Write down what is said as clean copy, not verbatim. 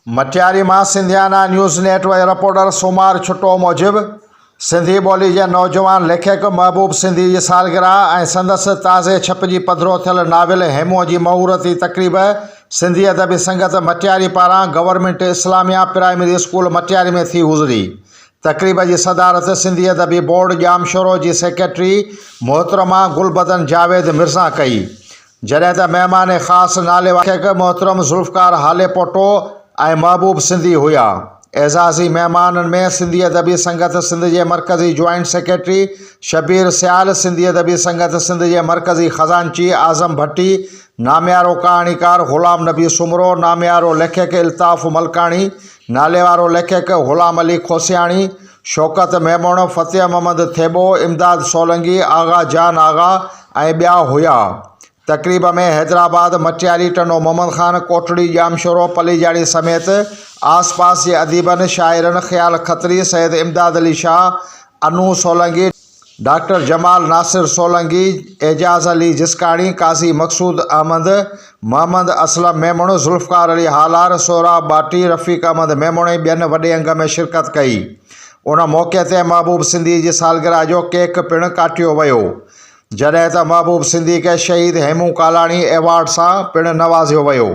مٽياري مان Sindhiana news network reporter Somar Chhutto موجب سنڌي ٻولي جي نوجوان ليکڪ محبوب سنڌي جي سالگرهه ۽ سندس تازي ڇپجي پڌرو ٿيل ناول هيمونء جي مهورتي تقريب سنڌي ادبي سنگت مٽياري پاران government Islamia primary school Matiari ۾ ٿي گذري. تقريب جي صدارت سنڌي ادبي بورڊ ڄامشورو جي سيڪريٽري محترمه گلبدن جاويد مرزا ڪئي. جڏهن ته مهمان خاص ناليواري ليکڪ محترم ذوالفقار هاليپوٽو ۽ محبوب سنڌي هيا. اعزازي مهمانن ۾ سنڌي ادبي سنگت سنڌ جي مرڪزي جوائنٽ سيڪريٽري شبير سيال، سنڌي ادبي سنگت سنڌ جي مرڪزي خزانچي اعظم ڀٽي، ناميارو ڪهاڻيڪار غلام نبي سومرو، ناميارو ليکڪ الطاف ملڪاڻي، ناليوارو ليکڪ غلام علي کوسياڻي، شوڪت ميمڻ، فتح محمد ٿيٻو، امداد سولنگي، آغا جان آغا ۽ ٻيا هيا. تقريب ۾ حيدرآباد، مٽياري، ٽنڊو محمد خان، ڪوٽڙي، ڄامشورو، پليجاڙي سميت آس پاس جي اديبن، شاعرن خيال کتري، سيد امداد علي شاهه، انو سولنگي، ڊاڪٽر جمال ناصر سولنگي، اعجاز علي جسڪاڻي، قاضي مقصود احمد، محمد اسلم ميمڻ، ذوالفقار علي هالار، سهراب ٻاٽي، رفيق احمد ميمڻ ۽ ٻين وڏي انگ ۾ شرڪت ڪئي. ان موقعي تي محبوب سنڌي جي سالگرهه جو ڪيڪ پڻ ڪاٽيو ويو. جڏهن ته محبوب سنڌي کي شهيد هيمون ڪالاڻي ايوارڊ سان پڻ نوازيو ويو.